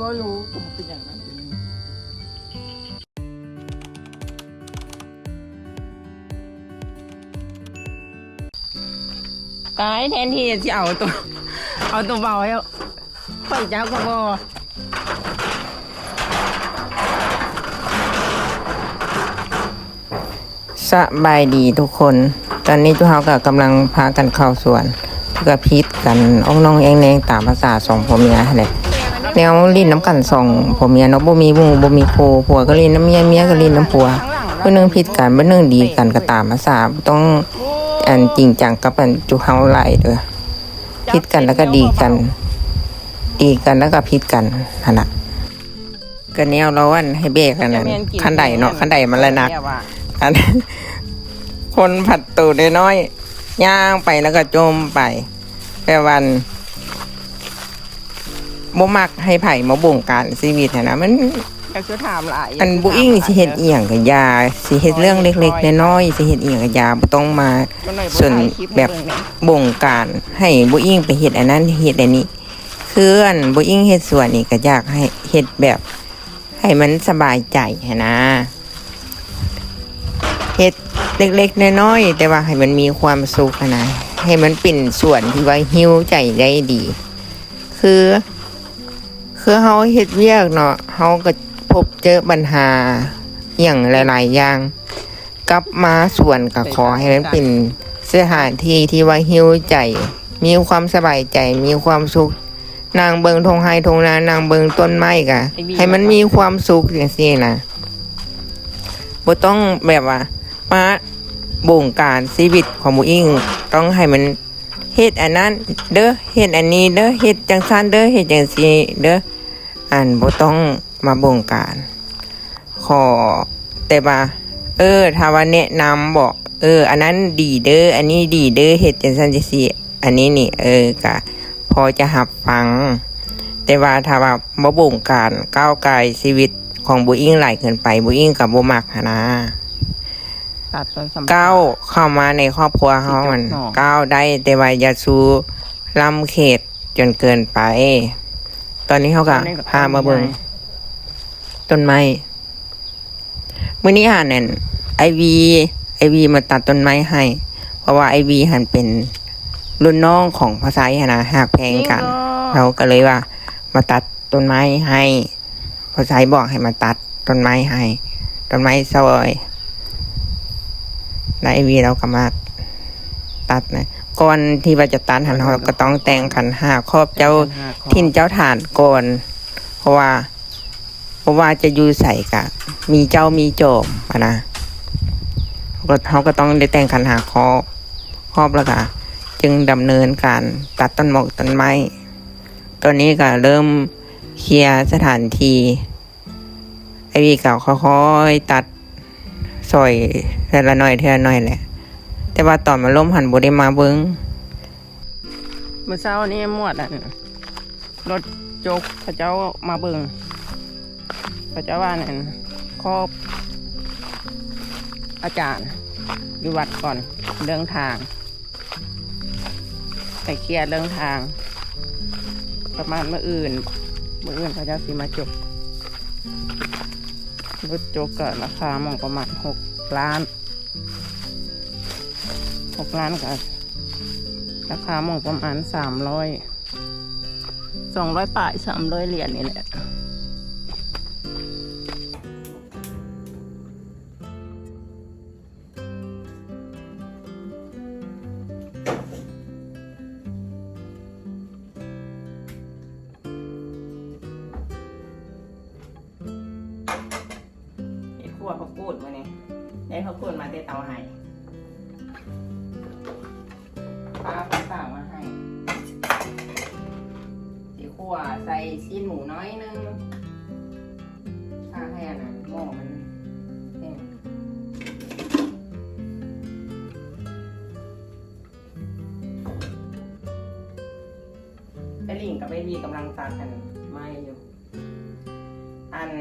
ບໍ່ຮູ້ ກໍບໍ່ເປັນຫຍັງນະ. ຕາຍ ແທນທີ່ຊິເອົາໂຕ ເອົາໂຕເບົາໃຫ້ ຂ້ອຍຈັບກໍບໍ່. ສະບາຍດີທຸກຄົນ, ຕອນນີ້ຈຸເຮົາກໍກຳລັງພາກັນເຂົ້າສວນ ແລ້ວກໍຜິດກັນອອງໜອງແອງແນງຕາມພາສາສອງຜົວເມຍຫັ້ນແຫຼະ. ແນວຫຼິ້ນນຳກັນສອງຜົວເມຍເນາະ, ບໍ່ມີໝູ່ບໍ່ມີຄູ່, ຜົວກໍຫຼິ້ນນຳເມຍ, ເມຍກໍຫຼິ້ນນຳຜົວ, ຜູ້ໜຶ່ງຜິດກັນ ຜູ້ໜຶ່ງດີກັນ ກໍຕາມພາສາ, ບໍ່ຕ້ອງ ອັນ ຈິງຈັງກັບ ອັນ ຈຸເຮົາຫຼາຍເດີ້. ຜິດກັນແລ້ວກໍດີກັນ, ດີກັນແລ້ວກໍຜິດກັນຫັ້ນນະ. ກະແນວລາວ ອັນ ໃຫ້ແບກອັນນັ້ນ ຄັນໄດເນາະ, ຄັນໄດມັນລະໜັກ. ອັນ ຄົນພັດໂຕນ້ອຍໆ ຍ່າງໄປແລ້ວກໍຈົ່ມໄປ, ແບບວ່າ ອັນ ບໍ່ມັກໃຫ້ໃຜມາບົງການຊີວິດຫັ້ນນະ. ມັນ ຢາກຊິຖາມຫຼາຍ ອັນ ບໍ່ອິງຊິເຮັດອີ່ຫຍັງກໍຢ່າ, ຊິເຮັດເລື່ອງເລັກໆນ້ອຍໆ ຊິເຮັດອີ່ຫຍັງກໍຢ່າ, ບໍ່ຕ້ອງມາສົນ ແບບ ບົງການໃຫ້ບໍ່ອິງໄປເຮັດອັນນັ້ນເຮັດອັນນີ້. ຄື ອັນ ບໍ່ອິງເຮັດສວນນີ້ ກໍຢາກໃຫ້ເຮັດແບບໃຫ້ມັນສະບາຍໃຈຫັ້ນນະ, ເຮັດເລັກໆນ້ອຍໆ ແຕ່ວ່າໃຫ້ມັນມີຄວາມສຸກຫັ້ນນະ, ໃຫ້ມັນເປັນສວນທີ່ວ່າຮີວໃຈໄດ້ດີ. ຄື ຄືເຮົາເຮັດວຽກເນາະ, ເຮົາກໍພົບເຈີບັນຫາຫຍັງຫຼາຍໆຢ່າງ, ກັບມາສວນກໍຂໍໃຫ້ມັນເປັນສະຖານທີ່ທີ່ວ່າຮີວໃຈ, ມີຄວາມສະບາຍໃຈ, ມີຄວາມສຸກ, ນັ່ງເບິ່ງທົ່ງໄຮ່ທົ່ງນາ, ນັ່ງເບິ່ງຕົ້ນໄມ້, ກໍໃຫ້ມັນມີຄວາມສຸກຈັ່ງຊີ້ນະ. ບໍ່ຕ້ອງແບບວ່າມາບົງການຊີວິດຂອງໝູ່ອິງ, ຕ້ອງໃຫ້ມັນ ເຮັດອັນນັ້ນເດີ້ ເຮັດອັນນີ້ເດີ້ ເຮັດຈັ່ງຊັ້ນເດີ້ ເຮັດຈັ່ງຊີ້ເດີ້. ອັນ ບໍ່ຕ້ອງມາບົງການ, ຂໍແຕ່ວ່າ ເອີ ຖ້າວ່າແນະນຳເບາະ, ເອີ ອັນນັ້ນດີເດີ້ ອັນນີ້ດີເດີ້ ເຮັດຈັ່ງຊັ້ນຈັ່ງຊີ້, ອັນນີ້ນີ້ ເອີ ກະພໍຈະຮັບຟັງ. ແຕ່ວ່າຖ້າວ່າມາບົງການ ກ້າວກ່າຍຊີວິດຂອງບູອິງຫຼາຍເກີນໄປ ບູອິງກໍບໍ່ມັກຫັ້ນນາ. ຕັດຕອນສຳຄັນ ກ້າວເຂົ້າມາໃນຄອບຄົວເຮົາຫັ້ນ ເນາະ ກ້າວໄດ້ ແຕ່ວ່າຢ່າສູ່ລ້ຳເຂດຈົນເກີນໄປ. ຕອນນີ້ເຮົາກໍ ຕອນນີ້ກໍ ພາມາເບິ່ງ ຕົ້ນໄມ້ ຕົ້ນໄມ້. ມື້ນີ້ຫັ້ນ ອັນ ອ້າຍວີ ອ້າຍວີມາຕັດຕົ້ນໄມ້ໃຫ້ ເພາະວ່າອ້າຍວີຫັ້ນເປັນລຸ້ນນ້ອງຂອງພໍ່ໄຊຫັ້ນນະ ຮັກແພງກັນ ເຮົາກໍເລີຍວ່າມາຕັດຕົ້ນໄມ້ໃຫ້. ພໍ່ໄຊບອກໃຫ້ມາຕັດຕົ້ນໄມ້ໃຫ້ ຕົ້ນໄມ້ຊອຍ ແລ້ວອ້າຍວີລາວກໍມາຕັດນະ. ກ່ອນທີ່ວ່າຈະຕັດຫັ້ນ ເຮົາກໍຕ້ອງແຕ່ງຂັນຫ້າຂອບເຈົ້າ ແຕ່ງຂັນຫ້າຂອບ ຖິ່ນເຈົ້າຖານກ່ອນ ເພາະວ່າ ບໍ່ວ່າຈະຢູ່ໃສກະມີເຈົ້າມີຈອມຫັ້ນນະ. ເຮົາກໍ ເຮົາກໍຕ້ອງໄດ້ແຕ່ງຂັນຫ້າຂອບ ຂອບແລ້ວກະຈຶ່ງດຳເນີນການຕັດຕົ້ນໝອກຕົ້ນໄມ້. ຕອນນີ້ກໍເລີ່ມ ເຄຍສະຖານທີ່ ອ້າຍວີກໍຄ່ອຍໆຕັດ ຊ່ອຍເທື່ອລະໜ້ອຍເທື່ອລະໜ້ອຍແຫຼະ ແຕ່ວ່າຕອນມັນລົ້ມຫັ້ນບໍ່ໄດ້ມາເບິ່ງ. ມື້ເຊົ້ານີ້ໝວດ ອັນ ລົດຈົກເຂົາເຈົ້າມາເບິ່ງ ເຂົາເຈົ້າວ່າ ອັນ ຂອບອາຈານຢູ່ວັດກ່ອນ ເລື່ອງທາງ ໄປເຄຍເລື່ອງທາງ ປະມານມື້ອື່ນ ມື້ອື່ນເຂົາເຈົ້າຊິມາຈົກ. ລົດຈົກກໍລາຄາໝ່ອງປະມານຫົກລ້ານ ຫົກລ້ານ ກໍລາຄາໝ່ອງປະມານສາມຮ້ອຍ ສອງຮ້ອຍປາຍ ສາມຮ້ອຍຫຼຽນນີ້ແຫຼະ. ເຮັດຂົ້ວຜັກກູດມື້ນີ້ ໄດ້ຜັກກູດມາແຕ່ເຕົາໄຮ່ ປ້າເພິ່ນຝາກມາໃຫ້ ຊິຂົ້ວໃສ່ຊີ້ນໝູໜ້ອຍໜຶ່ງ ຖ້າໃຫ້ອັນນັ້ນ ໝໍ້ມັນແຫ້ງ. ໄອ້ລິງກັບໄອ້ວີກຳລັງຕັດອັນໄມ້ຢູ່ ອັນ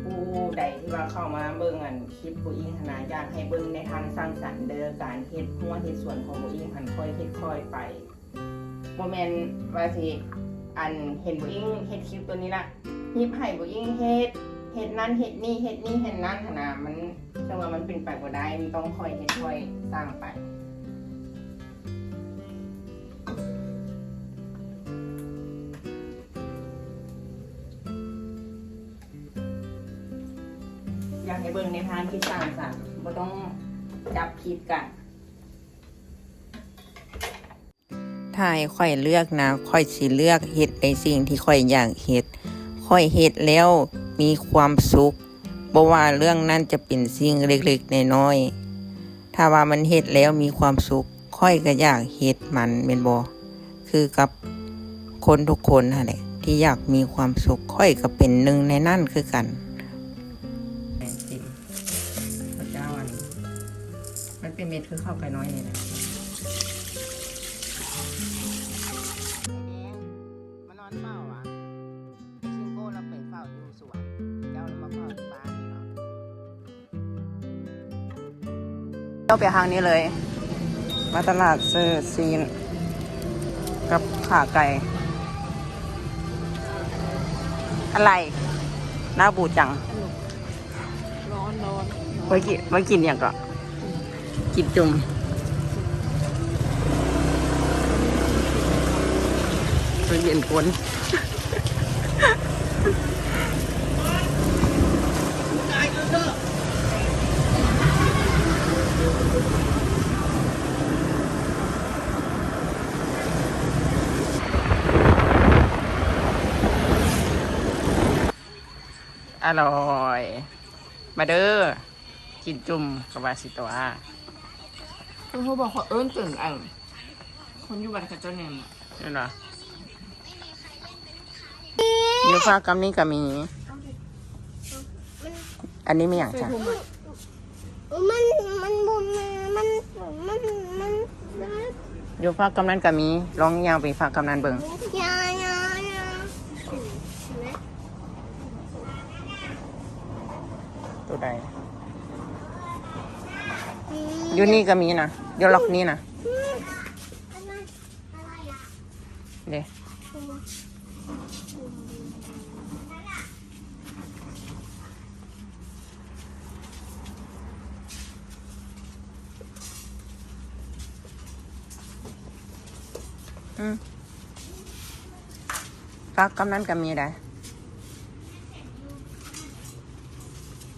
ຜູ້ໃດທີ່ວ່າເຂົ້າມາເບິ່ງອັນຄລິບໂບອິງຫັ້ນນະ ຢາກໃຫ້ເບິ່ງໃນທາງສ້າງສັນເດີ້ ການເຮັດຮົ້ວເຮັດສວນຂອງໂບອິງຫັ້ນ ຄ່ອຍເຮັດຄ່ອຍໄປ ບໍ່ແມ່ນວ່າຊິ ອັນເຫັນບໍ່ອີ່ງເຮັດຄລິບໂຕນີ້ລະ ຮີບໃຫ້ບໍ່ອີ່ງເຮັດ ເຮັດນັ້ນເຮັດນີ້ ເຮັດນີ້ເຮັດນັ້ນຫັ້ນນະ ມັນ ເຊິ່ງວ່າມັນເປັນໄປບໍ່ໄດ້ ມັນຕ້ອງຄ່ອຍເຮັດຄ່ອຍສ້າງໄປ. ຢາກໃຫ້ເບິ່ງໃນທາງທີ່ສ້າງສັນ ບໍ່ຕ້ອງຈັບຜິດກັນ. ຖ້າໃຫ້ຂ້ອຍເລືອກນະ ຂ້ອຍຊິເລືອກເຮັດໃນສິ່ງທີ່ຂ້ອຍຢາກເຮັດ. ຂ້ອຍເຮັດແລ້ວມີຄວາມສຸກ, ບໍ່ວ່າເລື່ອງນັ້ນຈະເປັນສິ່ງເລັກໆນ້ອຍໆ, ຖ້າວ່າມັນເຮັດແລ້ວມີຄວາມສຸກ, ຂ້ອຍກໍຢາກເຮັດມັນ ແມ່ນບໍ່? ຄືກັບຄົນທຸກຄົນຫັ້ນແຫຼະ ທີ່ຢາກມີຄວາມສຸກ, ຂ້ອຍກໍເປັນໜຶ່ງໃນນັ້ນຄືກັນ. ແມ່ນຈິງ ເຂົາເຈົ້າອັນ ມັນເປັນເມັດຄືເຂົ້າໄກ່ນ້ອຍນີ້ແຫຼະ. ໄອ້ແດງ ມານອນເຝົ້າຫວາ? ຊິງໂກ້ລາວໄປເຝົ້າຢູ່ສວນ ເຈົ້າລາວມາເຝົ້າຢູ່ບ້ານນີ້ເນາະ. ເຈົ້າໄປທາງນີ້ເລີຍ ມາຕະຫຼາດຊື້ຊີ້ນກັບຂາໄກ່. ອະໄລ ໜ້າບູດຈັງ. ຮ້ອນໆ ໄວ້ກິນ ໄວ້ກິນຫຍັງເກາະ? ກິນຈຸ່ມ ເພິ່ນເປັນຄົນ ອະລ່ອຍ. ມາເດີ ກິນຈຸ່ມກະວ່າຊິຕົວະ. ເພິ່ນຮູ້ບໍ່ ຂ້ອຍເອີ້ນຈົນອັນ ຄົນຢູ່ບ້ານເຂົາເຈົ້າແນມ ແມ່ນບໍ່? ຢູ່ຟາກກັບນີ້ກະມີ. ອັນນີ້ແມ່ນຫຍັງຊະ? ມັນ ມັນບໍ່ແມ່ນ ມັນ ມັນ ມັນ ຢູ່ຟາກກັບນັ້ນກະມີ. ລອງຍ່າງໄປຟາກກັບນັ້ນເບິ່ງ. ຢ່າ ຢ່າ ຢ່າ. ໂຕໃດ? ຢູ່ນີ້ກໍມີນະ ຢູ່ລັອກນີ້ນະ ເດ້. ອືມ ຟາກກັບນັ້ນກໍມີໄດ໋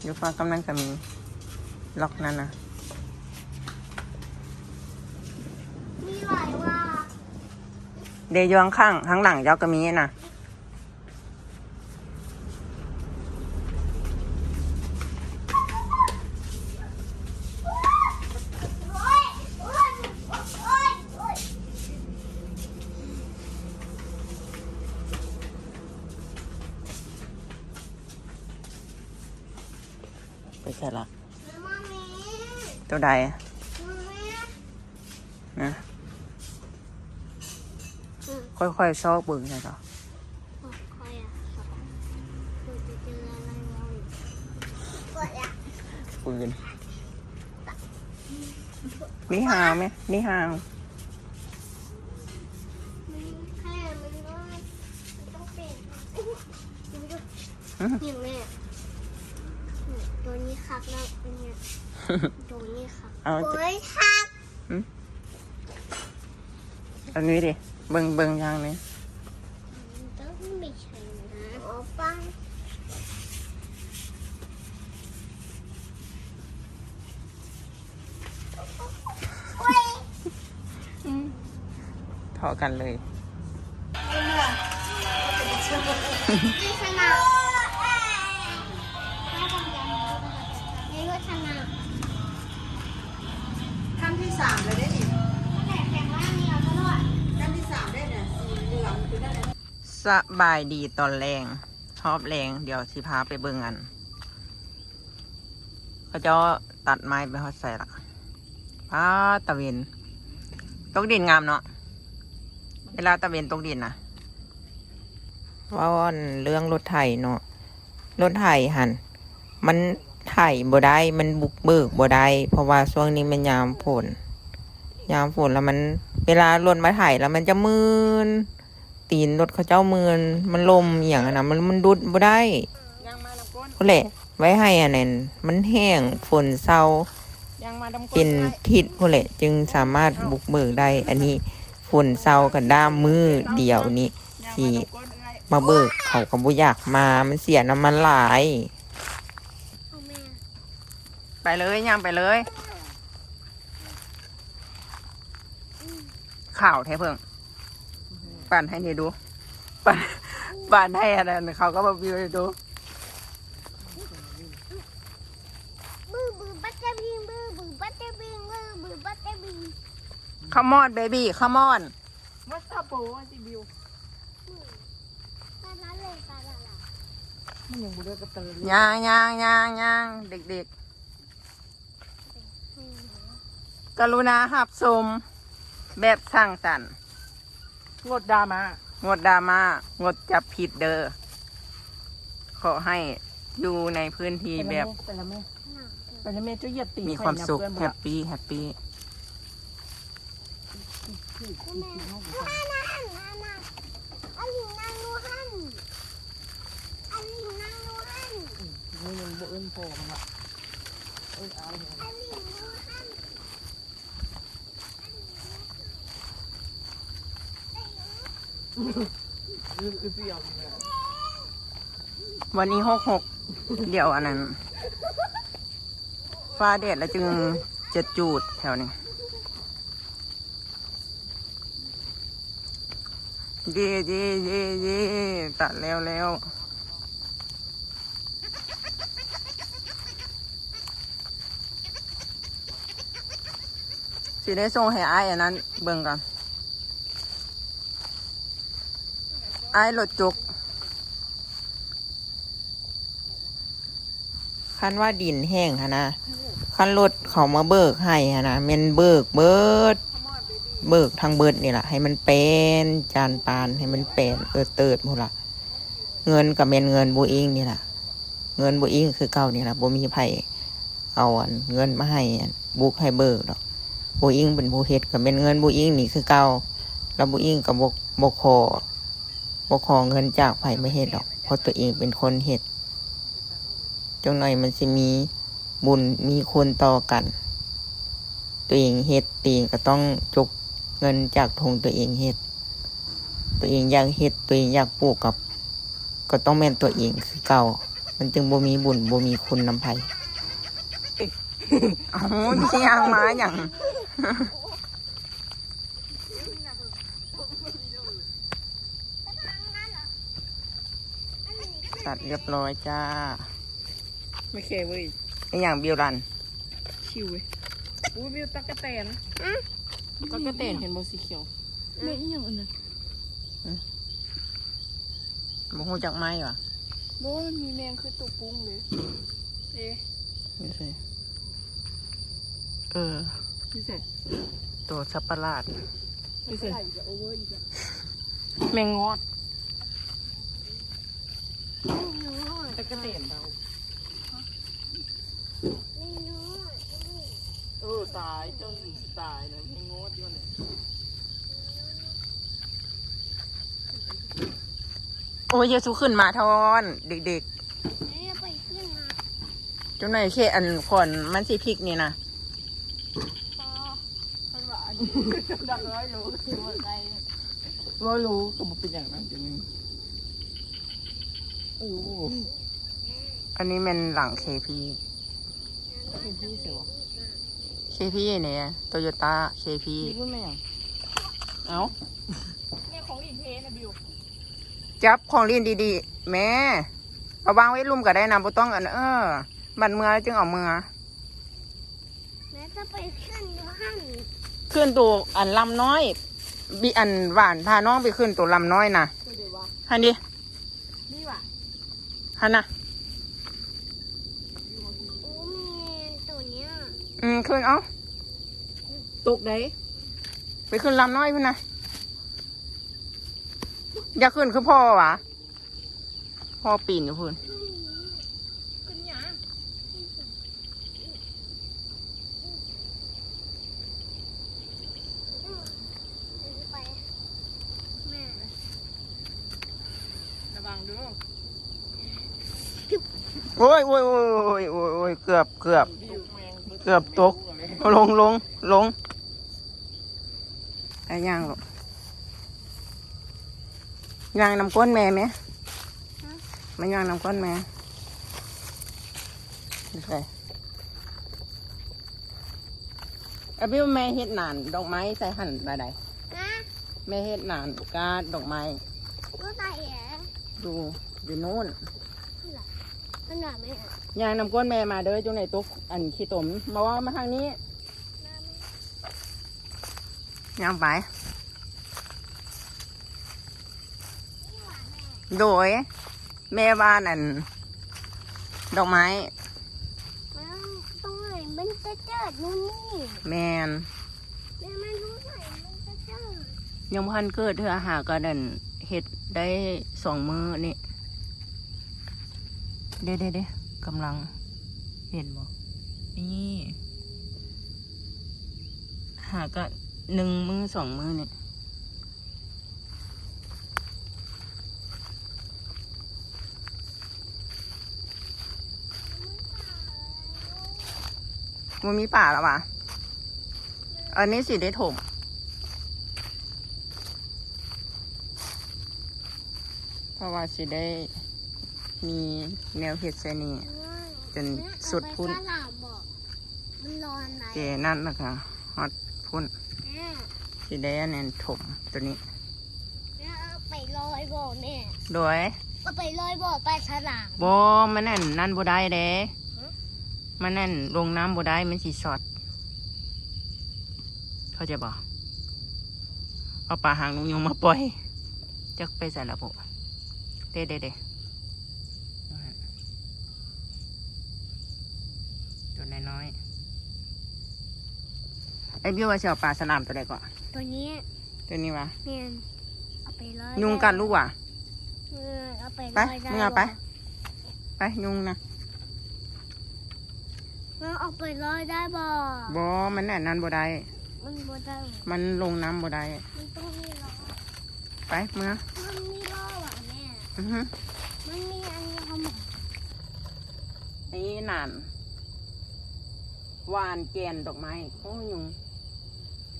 ຢູ່ຟາກກັບນັ້ນກໍມີ ລັອກນັ້ນນະ ມີຫຼາຍວ່າ ເດ ຢູ່ຂ້າງໆ ທາງຫຼັງເຈົ້າກໍມີນະ. ໄປໃສລະ? ໂຕໃດ? ນະ ອືມ ຄ່ອຍໆຊອກເບິ່ງໃສ່ກໍ ຂ້ອຍອະ ເປີດເຈີອະໄລເວົ້າຢູ່ ປືນ ມີຫາງແມະ ມີຫາງ ມັນແຄ່ມັນກໍ ມັນຕ້ອງເປັນ ຫຶ ຫຍັງແມ່? ໂຕນີ້ຄັກແລ້ວ ເປັນຫຍັງ? ໂຕນີ້ຄັກ ເອົາ ໂອ້ຍ ຄັກ ຫຶ ອັນນີ້ເດ ເບິ່ງ ເບິ່ງຢ່າງນີ້ ຕ້ອງໄປໃຊ້ນະ ອໍ ປັງ ອືມ ເທາະກັນເລີຍ. ສະບາຍດີຕອນແລງ ຮອບແລງ ດຽວຊິພາໄປເບິ່ງອັນ ເຂົາເຈົ້າຕັດໄມ້ໄປຮອດໃສລະ? ປ້າດ ຕາເວັນຕົກດິນງາມເນາະ ເວລາຕາເວັນຕົກດິນນະ. ເວົ້າອັນເລື່ອງລົດໄຖເນາະ ລົດໄຖຫັ້ນ ມັນໄຖບໍ່ໄດ້ ມັນບຸກເບີກບໍ່ໄດ້ ເພາະວ່າຊ່ວງນີ້ແມ່ນຍາມຝົນ ຍາມຝົນລະມັນ ເວລາລົດມາໄຖລະມັນຈະມື່ນ ຕີນລົດເຂົາເຈົ້າມື່ນ ມັນລົ້ມອີ່ຫຍັງຫັ້ນນະ ມັນ ມັນດຸດບໍ່ໄດ້ ພຸ້ນແຫຼະ ໄວ້ໃຫ້ອັນນັ້ນມັນແຫ້ງ ຝົນເຊົາ ເປັນທິດພຸ້ນແຫຼະ ຈຶ່ງສາມາດບຸກເບີກໄດ້. ອັນນີ້ຝົນເຊົາກະດ້າມມື້ດຽວນີ້ ຊິມາເບີກ ເຂົາກະບໍ່ຢາກມາ ມັນເສຍນ້ຳມັນຫຼາຍ. ໄປເລີຍ ຍ່າງໄປເລີຍ. ຂາວແທ້ເພິ່ງ ປັ່ນໃຫ້ນີ້ດູ ປັ່ນ ປັ່ນໃຫ້ອັນນັ້ນ ເຂົາກະມາວິວໃຫ້ດູ. ບືບືບັດຈະບິງ ບືບືບັດຈະບິງ ບືບືບັດຈະບິງ. Come on baby, come on. What's up bro? ຊິບິວ ຍ່າງ ຍ່າງ ຍ່າງ ຍ່າງ ເດັກໆ ກະລຸນາຮັບຊົມແບບສ້າງສັນ ງົດດຣາມ່າ ງົດດຣາມ່າ ງົດຈັບຜິດເດີ. ຂໍໃຫ້ຢູ່ໃນພື້ນທີ່ແບບ ໄປລະແມ່ ໄປລະແມ່ ເຈົ້າຢຽບຕີນ ມີຄວາມສຸກ ແຮບປີ້ ແຮບປີ້. ວັນນີ້ຫົກຫົກ ດຽວອັນນັ້ນ ຟ້າແດດລະຈຶ່ງຈະຈູດແຖວນີ້. ເຢ້ ເຢ້ ເຢ້ ເຢ້ ຕັດແລ້ວແລ້ວ. ຊິໄດ້ສົ່ງໃຫ້ອ້າຍອັນນັ້ນເບິ່ງກ່ອນ ອ້າຍລົດຈົກ. ຄັນວ່າດິນແຫ້ງຫັ້ນນະ ຄັນລົດເຂົາມາເບີກໃຫ້ຫັ້ນນະ ແມ່ນເບີກເບີດ ເບີກທັງເບີດນີ້ລະ ໃຫ້ມັນແປນ ຈານປານ ໃຫ້ມັນແປນເອີເຕີດພຸ້ນລະ. ເງິນກະແມ່ນເງິນບູອິງນີ້ລະ ເງິນບູອິງຄືເກົ່ານີ້ລະ ບໍ່ມີໃຜເອົາອັນເງິນມາໃຫ້ບຸກໃຫ້ເບີກດອກ. ບູອິງເປັນຜູ້ເຮັດ ກະແມ່ນເງິນບູອິງນີ້ຄືເກົ່າ ລະບູອິງກະບໍ່ ບໍ່ຂໍ ບໍ່ຂໍເງິນຈາກໃຜມາເຮັດດອກ ເພາະໂຕເອງເປັນຄົນເຮັດ. ຈັກໜ້ອຍມັນຊິມີບຸນມີຄຸນຕໍ່ກັນ. ໂຕເອງເຮັດ ໂຕເອງກະຕ້ອງຈົກເງິນຈາກຖົງໂຕເອງເຮັດ. ໂຕເອງຢາກເຮັດ ໂຕເອງຢາກປູກ ກະ ກະຕ້ອງແມ່ນໂຕເອງຄືເກົ່າ ມັນຈຶ່ງບໍ່ມີບຸນບໍ່ມີຄຸນນຳໃຜ. ເອົ້າ ຊິຍ່າງມາຫຍັງ? ຕັດຮຽບຮ້ອຍຈ້າ. ມາແຄເວີຍ ອີ່ຫຍັງບິວລັນ? ຄິວເວີຍ. ໂອ້ ບິວຕັກກະແຕນ. ອື ຕັກກະແຕນ ເຫັນບໍ່ ສີຂຽວ? ແມ່ນອີ່ຫຍັງອັນນັ້ນ? ບໍ່ຮູ້ຈັກໄມ້ຫວາ? ບໍ່ ມັນມີແມງຄືໂຕກຸ້ງເລີຍ. ເອ ຢູ່ໃສ? ເອີ ຢູ່ໃສ? ໂຕສັດປະຫຼາດ ຢູ່ໃສ? ແມງງອດ. ຕະກະແຕນເດົາ. ເອີ ຕາຍ ເຈົ້າຊິຕາຍນະ ແມງງອດຢູ່ຫັ້ນແຫຼະ. ໂອ້ຍ ຢ່າສູ່ຂຶ້ນມາທ້ອນ ເດັກໆ. ແມ່ໄປຂຶ້ນມາ. ຈັ່ງໃດແຄ່ອັນຂອນມັນຊິພິກນີ້ນະ. ບໍ່ ເພິ່ນວ່າອັນນີ້ດັກຮ້ອຍໂລ ຊິບໍ່ໄດ້. ຮ້ອຍໂລກະບໍ່ເປັນຫຍັງນະ ດຽວນີ້. ເອີ ອັນນີ້ແມ່ນຫຼັງເຄພີ. ເຄພີໃສຫວາ? ເຄພີນີ້ ໂຕໂຍຕ້າເຄພີ. ນີ້ແມ່ນຫຍັງ? ເອົ້າ ແມ່ຂອງຫຼິ້ນເພນະບິວ. ຈັບຂອງຫຼິ້ນດີໆ ແມ່ ເອົາວາງໄວ້ລຸ່ມກະໄດ້ນະ ບໍ່ຕ້ອງອັນ ເອີ ບັດເມືອແລ້ວຈຶ່ງເອົາເມືອ. ແມ່ຈະໄປຂຶ້ນຢູ່ຫັ້ນ ຂຶ້ນໂຕອັນລຳນ້ອຍ ບິ ອັນຫວານພານ້ອງໄປຂຶ້ນໂຕລຳນ້ອຍນະ. ໂຕໃດຫວາ? ຫັ້ນເດ ນີ້ຫວາ? ຫັ້ນນະ. ໂອ້ ແມ່ນໂຕເນີ້ຍ. ອື ຂຶ້ນເອົາ. ຕົກໃດ ໄປຂຶ້ນລຳນ້ອຍພຸ້ນນະ. ຢາກຂຶ້ນຄືພໍ່ຫວາ? ພໍ່ປີນຢູ່ພຸ້ນ. ຂຶ້ນຫຍັງ? ໄປ ແມ່ ໂອ້ຍ ໂອ້ຍ ໂອ້ຍ ເກືອບ ເກືອບ ເກືອບຕົກ. ລົງ ລົງ ລົງ. ໄປຍ່າງລູກ ຍ່າງນຳກົ້ນແມ່ແມ. ມາຍ່າງນຳກ້ອນແມ່. ອາບິວ ແມ່ເຮັດໜານດອກໄມ້ໃສ່ຫັ້ນບາດໃດ? ຮະ? ແມ່ເຮັດໜານກາດດອກໄມ້ ຢູ່ໃສແອ? ຢູ່ ຢູ່ໂນ້ນ. ຍ່າງນຳກ້ອນແມ່ມາເດີ ຈັ່ງໃດຕົກອັນຂີ້ຕົມ. ມາເວົ້າມາທາງນີ້. ຍ່າງໄປ. ໂດຍ ແມ່ວ່າອັນ ດອກໄມ້ ມັນຕ້ອງໃຫ້ມັນເຈີດໆ ນູ່ນນີ້. ແມ່ນ. ແມ່ ມັນຕ້ອງໃຫ້ມັນເຈີດໆ. ຍັງບໍ່ທັນເກີດເທື່ອ ຫາກໍນັ້ນເຮັດໄດ້ສອງມື້ນີ້. ເດ້ໆໆ ກຳລັງ ເຫັນບໍ່? ນີ້ ຫາກະໜຶ່ງມື້ສອງມື້ນີ້. ບໍ່ມີປາແລ້ວຫວາ? ອັນນີ້ຊິໄດ້ຖົມ ເພາະວ່າຊິໄດ້ມີແນວເຮັດໃສ່ນີ້ ຈົນສຸດພຸ້ນ. ມັນຮ້ອນໄດ໋. ເຈນັ້ນລະກະຮອດພຸ້ນ. ແມ່ ຊິໄດ້ອັນນັ້ນຖົມໂຕນີ້. ແມ່ ເອົາໄປລອຍບໍ່ແມ່? ໂດຍ ເອົາໄປລອຍບໍ່ ປາສະຫຼາມ? ບໍ່ ມັນອັນນັ້ນບໍ່ໄດ້ເດ້. ຮະ? ມັນອັນລົງນ້ຳບໍ່ໄດ້ ມັນຊິຊັອດ ເຂົ້າໃຈບໍ່? ເອົາປາຫາງນົກຍູງມາປ່ອຍ ຈັກໄປໃສລະບຸ. ເດ້ໆໆ ໂຕນ້ອຍໆ. ໄອ້ບິວວ່າຊິເອົາປາສະຫຼາມໂຕໃດເກາະ? ໂຕນີ້. ໂຕນີ້ຫວາ? ແມ່ນ. ເອົາໄປລອຍ ຍຸງກັດລູກຫວາ? ເອີ ເອົາໄປ ໄປ ລອຍໄດ້ ເມືອໄປ ບໍ່? ໄປ ຍຸງນະ. ມັນເອົາໄປລອຍໄດ້ບໍ່? ບໍ່ ມັນອັນນັ້ນບໍ່ໄດ້. ມັນບໍ່ໄດ້. ມັນລົງນ້ຳບໍ່ໄດ້. ມັນຕ້ອງມີລໍ້. ໄປ ເມືອ. ມັນມີລໍ້ຫວາແມ່? ອືຮຶ. ມັນມີອັນນີ້ເຂົ້າມາ. ນີ້ນານ ຫວ່ານແກ່ນດອກໄມ້. ໂອ້ຍ ຍຸງ.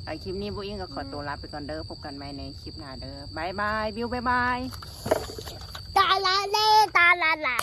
ໄປ ຄລິບນີ້ບຸ້ງອິງກໍຂໍໂຕລາໄປກ່ອນເດີ. ພົບກັນໃໝ່ໃນຄລິບໜ້າເດີ. ບາຍບາຍ ບິວ ບາຍບາຍ. ຕາລາເລ ຕາລາລາ.